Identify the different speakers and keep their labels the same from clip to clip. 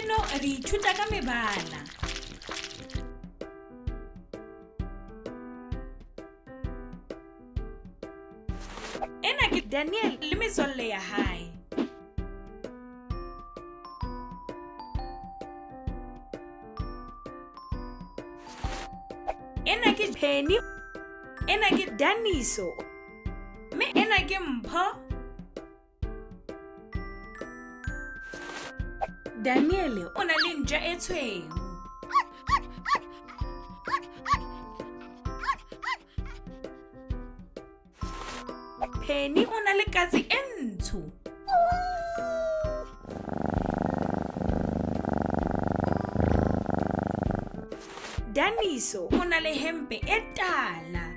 Speaker 1: Kajeno re ithuta ka mebala. Ena ke Daniel le metswalle ya hae. Ena ke Penny, ena ke Daniso, mme ena ke Mpho. Daniel o na le ntja e tshweu. Penny o na le katse e ntsho. Daniso o na le hempe e tala.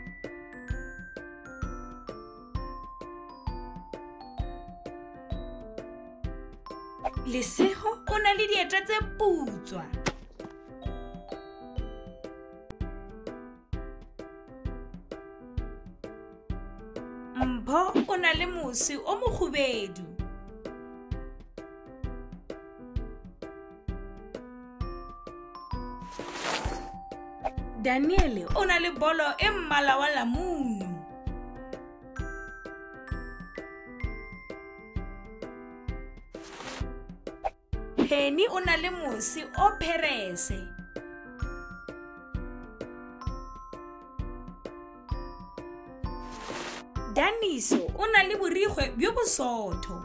Speaker 1: Lesego o na le dieta tse putswa. Mpho o na le mose o mokgubedu. Daniel o na le bolo e mmala wa lamunu. Penny o na le mose o pherese. Daniso o na le borikgwe bjo bosotho.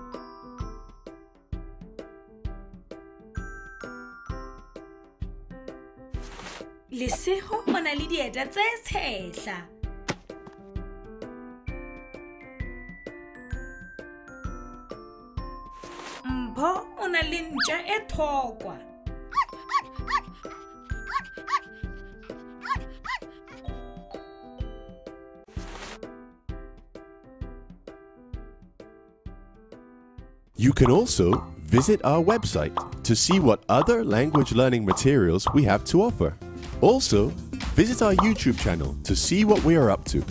Speaker 1: Lesego o na le dieta tse tshehla. Mpho o na le ntja e thokwa.
Speaker 2: You can also visit our website to see what other language learning materials we have to offer. Also, visit our YouTube channel to see what we are up to.